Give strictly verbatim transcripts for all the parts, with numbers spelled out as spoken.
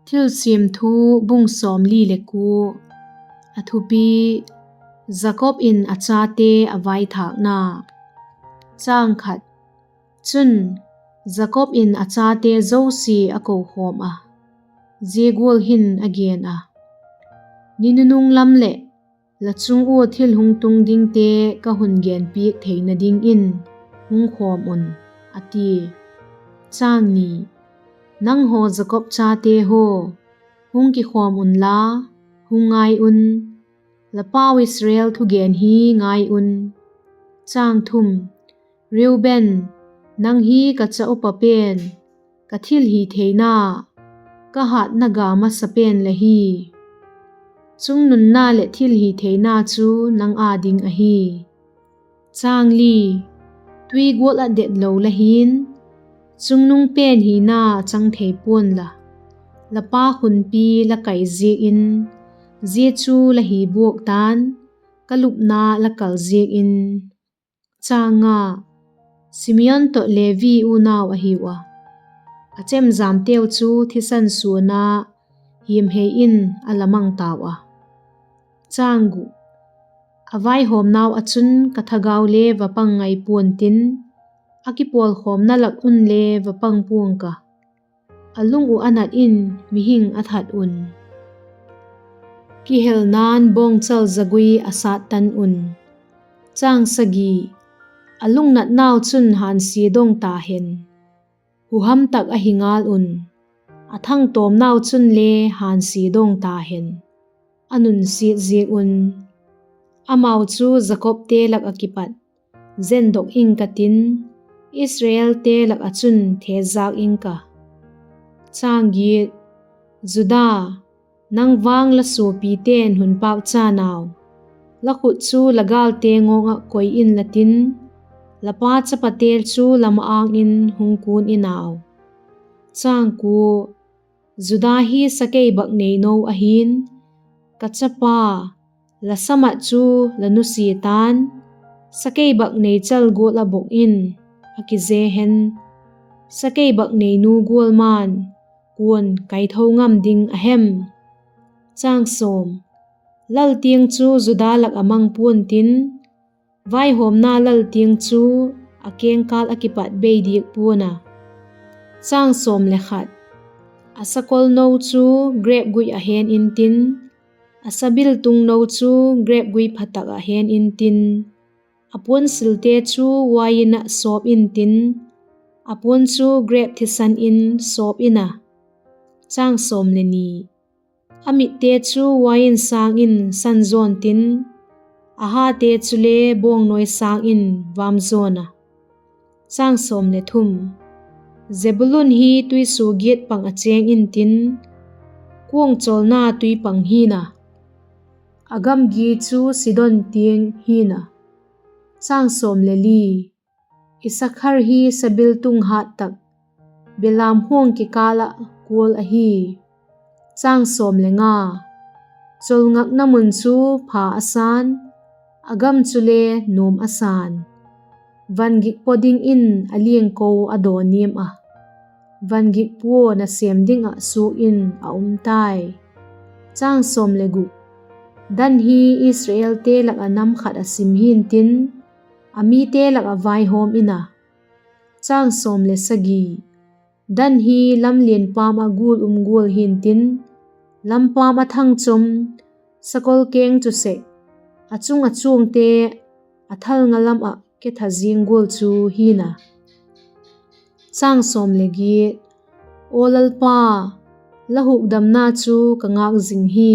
Thilsiam Thu, bung sawmli le kua. A thupi: Jakob in a chate a vaithâkna. Chun, Jakob in a chate zosia a kokhawm ah, zia gual hin a gen a: Ni nunung lam leh la chung ua thil hung tung dingte ka hun genpiak theina dingin hung khawm un, a tia. Nanghaw Jakob chate haw, hung kikhawm unla, hung ngai un; la pau Israel thugen hi ngai un. Reuben, nang hi ka cha upa pen, ka thilhitheina, ka hâtna ga masa pen la hi. Chungnunna leh thilhitheina chu nang â ding ahi. Tui gual ah det lo la hi'n, chungnung pen hina chang thei pua'n la; la pa khunpi la kai ziak in, zia chu la hi buak ta'n, ka lupna la kal ziak in. Simeon tawh Levi unau ahiu a, a chemjamteu chu thisan suan ah hiamhei in a la mang tau a. A vaihawmnau ah chun ka thagau le va pang ngai pua'n tin, a kipawlkhawmna lak un le va pang pua'ng ka; a lung uh a nat in mihing a that un, kihelna'n bawngchal zagui a sât tan un. A lungnatnau chun hânsia dong ta hen, huham tak ahi ngal un; a thangtawmnau chunle hânsia dong ta hen, a nunsiat ziak un. Amau chu Jakobte lak ah kipat zendok ing ka tin, Israelte lak ah chun thezâk ing ka. Juda, nang vang la suapite'n hun pâkchan au; la khut chu la gâlte ngawng ah koi inla tin, la pa chapate chu la ma-âng in hung kuan in au. Juda hi sakeibakneino ahi'n, ka chapa, la samat chu la nusia ta'n, sakeibaknei chal gual ah bok in a kize hen; sakeibakneinu gual ma'n kua'n kaitho ngam ding a hem? Lal tiang chu Juda lak ah mang pua'n tin, vaihawmna lal tiang chu a kengkâl ah kipat bei diak pua'n a. A sakolno chu grep gui ah hen intin, a sabiltungno chu grep gui pha tak ah hen intin, a puansilte chu uain ah sawp intin, a puan chu grep thisan in sawp in a. A mitte chu uain sâng in san zawn tin, a hate chule bawngnawi sâng in vam zawn a. Zebulun hi tuisuagiat pang ah chêng intin, kuangchawlna tui pang hi'n a, a gamgi chu Sidon tiang hi'n a. Isakhar hi sabiltung hât tak, belamhuang kikâl ah kual ahi. Cholngakna mun chu pha a sa'n, a gam chule nuam a sa'n; van gik paw dingin a liangko a daw niam a, van gik pua nasêm ding ah suak in a um tai. Dan hi Israelte lak ah nam khat ah sim hi'ntin, a mite lak ah vaihawm in a. Dan hi lamlian pâm ah gul um gual hi'ntin, lampâm a thangchom, sakol keng chu sek, a chung ah chuangte a thalnga lam ah ketha ziang gual chu hi'n a. Aw Lalpa, la hukdamna chu ka ngâk zing hi.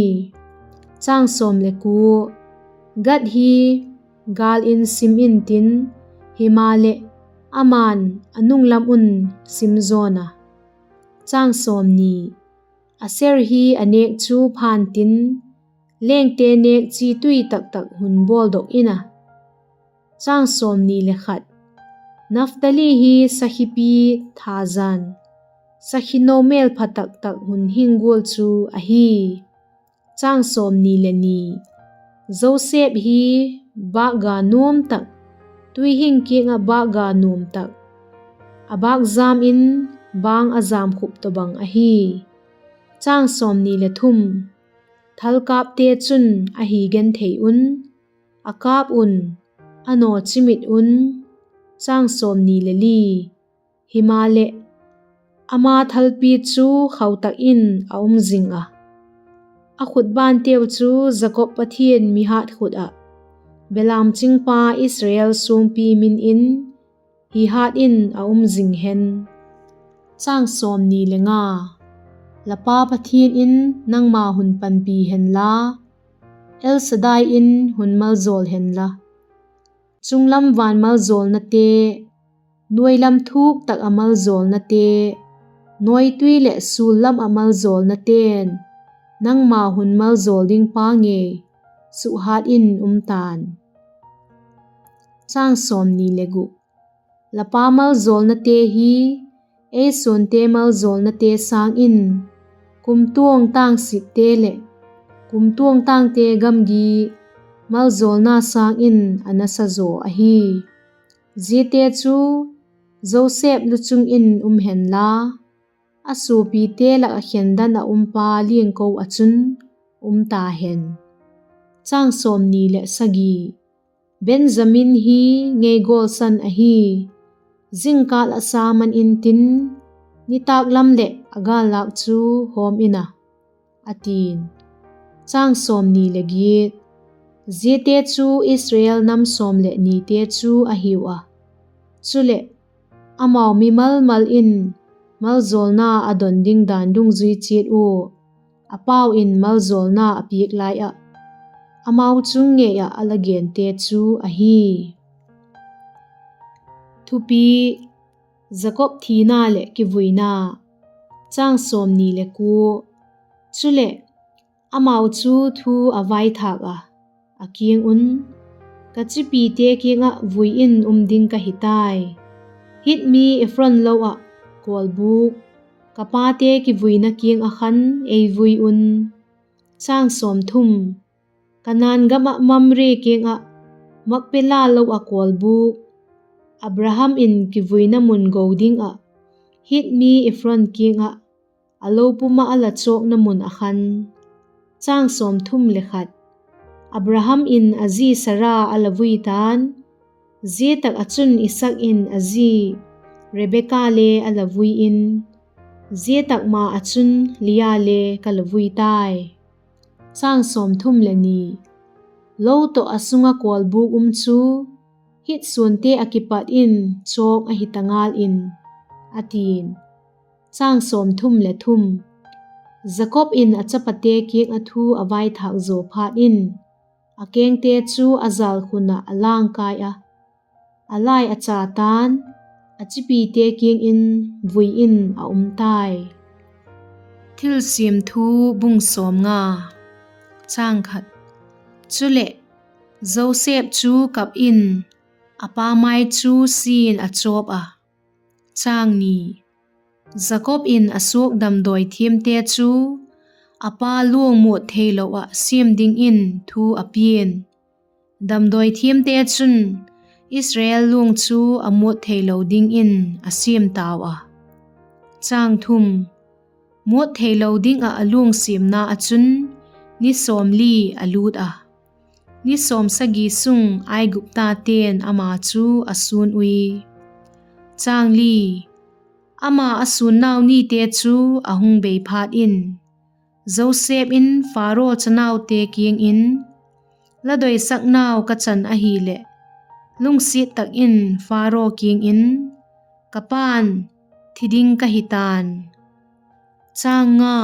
Gad hi gâl in sim intin, himaleh, ama'n a nung lam un sim zawn a. Aser hi a nêk chu pha'n tin, lengte nêk chi tui tak tak hun bawldok in a. Naftali hi sakhipi tha jan, sakhino mêlpha tak tak hun hing gual chu ahi. Joseph hi bâk ga nuam tak, tui hing kiang ah bâk ga nuam tak, a bâk jam in bâng a jamkhup tawhbang ahi. Chang sawmni le thum. Thalkâpte chun a hi genthei un, a kâp un, a naw chimit un. Chang sawmni le li. Himaleh, ama thalpi chu khau tak in a um zing a, a khut banteu chu Jakob Pathian mi hat khut ah, belam chingpa Israel suangpi min in hi hat in a um zing hen. Chang sawmni le nga. La pa Pathian in nangma hun panpi hen la, El Shaddai in hun maljawl hen la. Chung lam van maljawlnate, nuai lam thuk tak ah maljawlnate, nawitui leh sul lam ah maljawlnate'n nangma hun maljawl ding pa ngei sukhat in um ta'n. Chang sawmni le gu. La pa maljawlnate hi ei suante maljawlnate sâng in kumtuang tângsipte leh kumtuang tângte gamgi maljawlna sâng in a nasa zaw ahi. Ziate chu Joseph luchung in um hen la, a suapite lak ah khendan ah um pa liangko ah chun um ta hen. Chang sawmni le sagi. Benjamin hi ngei gawlsan ahi, zingkâl ah sa man intin, nitâk lam leh a gâllâk chu hawm in a, a ti'n. Chang sawmni le giat. Ziate chu Israel nam sawm leh nite chu a hiu a. Chuleh, amau mimal mal in maljawlna a don ding dan dungzui chiat ua, a pau in maljawlna a piak lai ah, amau chung ngei ah a la gente chu ahi. Thupi: Jakob thina leh kivuina. Chang sawmni le kua. Chuleh, amau chu thu a vaithâk a, a kiang un, Ka chipite kiang ah vui in um ding ka hi tai. Hit mi Ephron lo ah kawlbûk, ka pate kivuina kiang ah khan ei vui un. Chang sawmthum. Kanaan gam ah Mamre kiang ah Makpela lo ah kawlbûk, Abraham in kivuina mun go ding ah Hit mi Ephron kiang ah a lo pum ah a la chawkna mun ah khan. Chang sawmthum le khat. Abraham in a zi Sara a la vui ta'n; zia tak ah chun Isaak in a zi Rebeka le a la vui in, zia tak ma ah chun Lia le ka la vui tai. Chang sawmthum le ni. Lo tawh a sung ah kawlbûk um chu Hit suante ah kipat in chawk ahi ta ngal in, a ti'n. Chang sawmthum le thum. Jakob in a chapate kiang ah thu a vaithâk zaw phat in, a kengte chu a jâlkhun ah a lângkai a, a lai a cha ta'n, a chipite kiang in vui in a um tai. Thilsiam Thu bung sawmnga. Chang khat. Chuleh, Joseph chu kap in, a pa mai chu si in a chawp a. Chang ni. Jakob in a suak damdawi thiamte chu a pa luang muat theilo ah siam dingin thu a pia'n; damdawi thiamte chun Israel luang chu a muat theilo dingin a siam tau a. Chang thum. Muat theilo ding ah a luang siamna ah chun ni sawmli a lût a, ni sawmsagi sung Aiguptate'n ama chu a sûn ui. Chang li. Ama a sûnnau nite chu a hung bei phat in, Joseph in Pharaoh chanaute kiang in, La doisaknau ka chan ahileh, lungsiat tak in Pharaoh kiang in, 'Ka pa'n thi ding ka hi ta'n. Chang nga.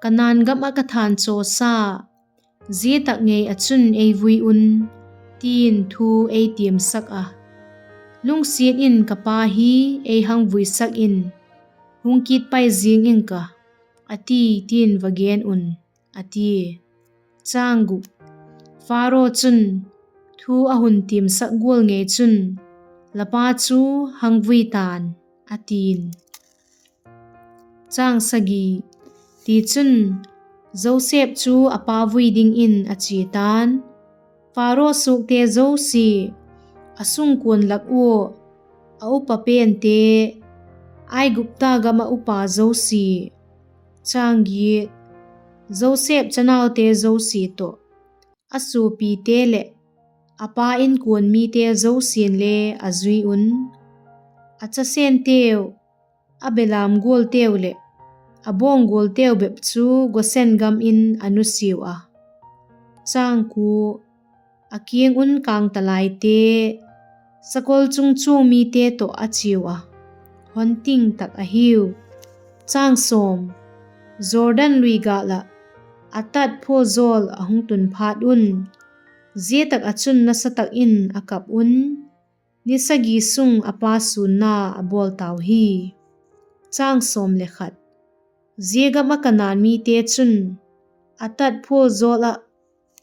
Kanaan gam ah ka thânchawsa, zia tak ngei ah chun ei vui un,' ti'n thu ei tiamsak a, lungsiat in ka pa hi ei hang vuisak in, hung kit pai ziang ing ka, a ti, ti'n va gen un, a tia. Chang guk. Pharaoh chun thu a hun tiamsak gual ngei chun, La pa chu hang vui ta'n, a ti'n. Chang sagi. Tichun, Joseph chu a pa vui dingin a chia ta'n; Pharaoh suakte zosia, a sungkuan lak ua a upa pente, Aigupta gam ah upa zosia, Chang giat, Joseph chanaute zosia tawh, a suapite leh a pa inkuan mite zosia'n le a zui un, a chasenteu, a belam gualteu leh a bawng gualteu bep chu Gosen gam in a nusiau a. Chang kua, a kiang un kângtalaite, sakol chungchuang mite tawh a chiau a, hon ting tak ahiu. Chang sawm, Jordan lui gâl ah Atad phual zawl a hung tun phat un, zia tak ah chun nasa tak in a kap un, ni sagi sung a pa sûnna a bawl tau hi. Chang sawm le khat, zia gam ah Kanaan mite chun Atad phual zawl ah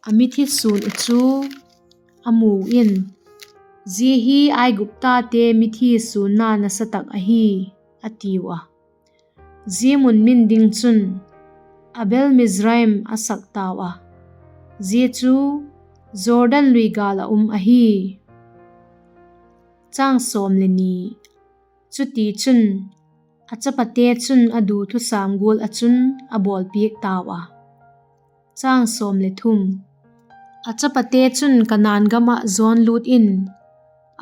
a mithi sûn uh chu a mu in, Zia hi Aiguptate mithi sûnna nasa tak ahi, a tiu a. Zia mun min ding chun Abel-mizraim a sak tau a, zia chu Jordan lui gâl ah um ahi. Chang sawm le ni, chutichun, a chapate chun a du thusâm gual ah chun a bawlpiak tau a. Chang sawm le thum, a chapate chun Kanaan gam ah zawn lût in,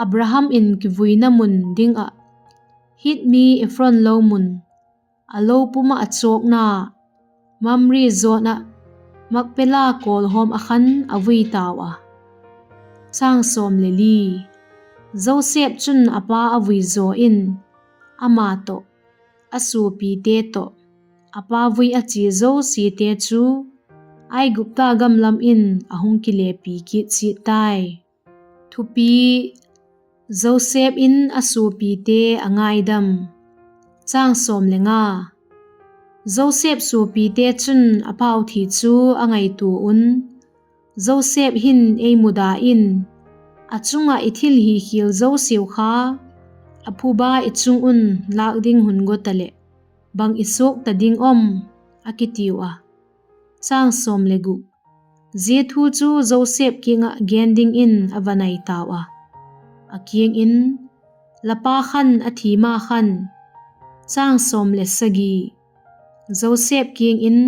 Abraham in kivuina mun ding ah Hit mi Ephron lo mun, a lo pum ah a chawkna Mamre zawn ah Makpela kawlhawm ah khan a vui tau a. Chang sawm le li, Joseph chun a pa a vui zaw in, ama tawh, a suapite tawh, a pa vui a chia zosiate chu Aigupta gam lam in a hung kilepi kit chiat tai. Thupi: Joseph in a suapite a ngaidam. Chang sawm le nga, Joseph suapite chun a pau thi chu a ngaitua un, Joseph hin ei muda in, a chung ah i thil hikhial zosiau kha a phuba i chung un lâk ding hun go taleh, bang i suak ta ding am? a kitiu a. Chang sawm le guk, zia thu chu Joseph kiang ah gen dingin a va nai tau a, a kiang in, La pa khan a thi ma khan. Chang sawm le sagi, Joseph kiang in,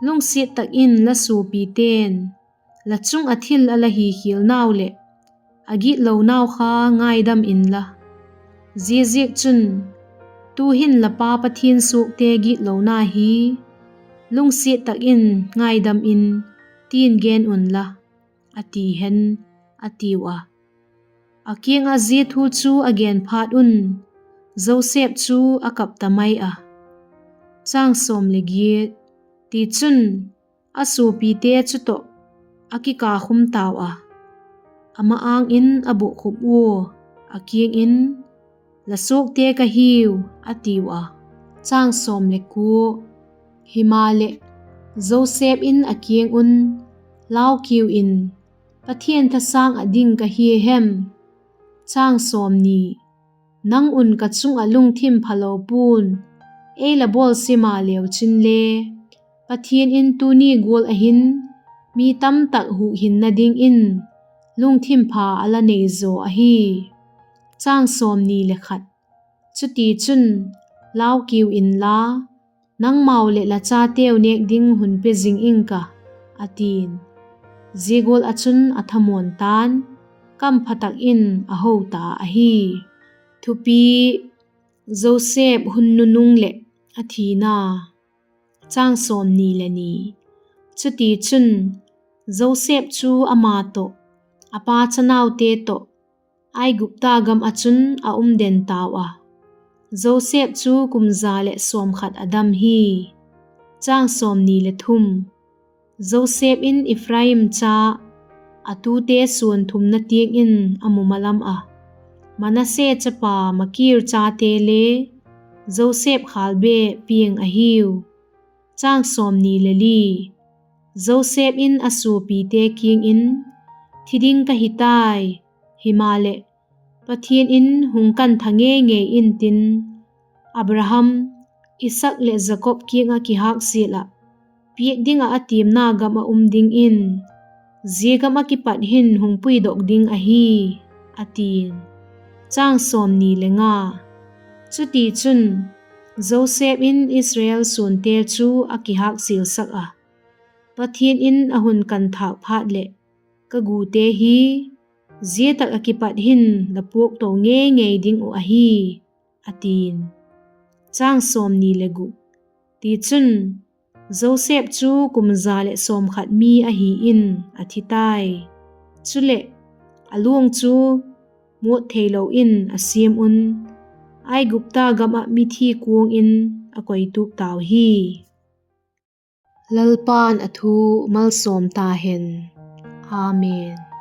Lungsiat tak in la suapite'n la chung ah thil a la hikhialnau leh a gitlonau kha ngaidam inla, ziaziakchun, tu'hin la pa Pathian suakte gitlona hi lungsiat tak in ngaidam in, ti'n gen unla, a ti hen, a tiu a. A kiang ah zia thu chu a gen phat un, Joseph chu a kap ta mai a. Chang sawm le giat, tichun, a suapite chu tawh a kikakhum tau a, a ma-âng in a bukkhup ua, a kiang in, La suakte ka hiu, a tiu a. Chang sawm le kua, himaleh, Joseph in a kiang un, Lau kiu in, Pathian thasâng ah ding ka hia hem? Chang sawmni, Nang un ka chung ah lungthim phalo pua'n ei la bawl sim a leu chin le, Pathian in tuni gual ah hin mi tamtak hukhinna dingin lungthim pha a la nei zaw ahi. Chang sawmni le khat, Chutichun, lau kiu inla, nangmau leh la chateu nêk ding hun pe zing ing ka, a ti'n. Zia gual ah chun a thamuan ta'n, kampha tak in a ho ta ahi. Thupi: Joseph hun nunung leh a thina. Chang sawmni le ni, Chutichun, Joseph chu ama tawh, a pa chanaute tawh, Aigupta gam ah chun a um den tau a. Joseph chu kum za leh sawmkhat a dam hi. Chang sawmni le thum, Joseph in Ephraim cha, a tute suan thumna tiang in a mu malam a, Manasse chapa Makir chate le Joseph khâlbe piang ahiu. Chang sawmni le li, Joseph in a suapite kiang in, Thi ding ka hi tai, himaleh, Pathian in hung kantha ngei ngei intin, Abraham, Isaak leh Jakob kiang ah kihâksial ah, piak ding ah a tiamna gam ah um dingin, zia gam ah kipat hin hung puidok ding ahi, a ti'n. Chang sawmni le nga, Chutichun, Joseph in Israel suante chu a kihâk chialsak ah, Pathian in a hun kanthâk phat leh ka gute hi zia tak ah kipat hin la puak to ngei ngei ding uh ahi, a ti'n. Tichun, Joseph chu kum za leh sawmkhat mi ahi in a thi tai. Chuleh, a luang chu muat theilo in a siam un, Aigupta gam ah mithi kuang in a koituk tau hi. Lalpa'n a thu malsawm ta hen. Amen.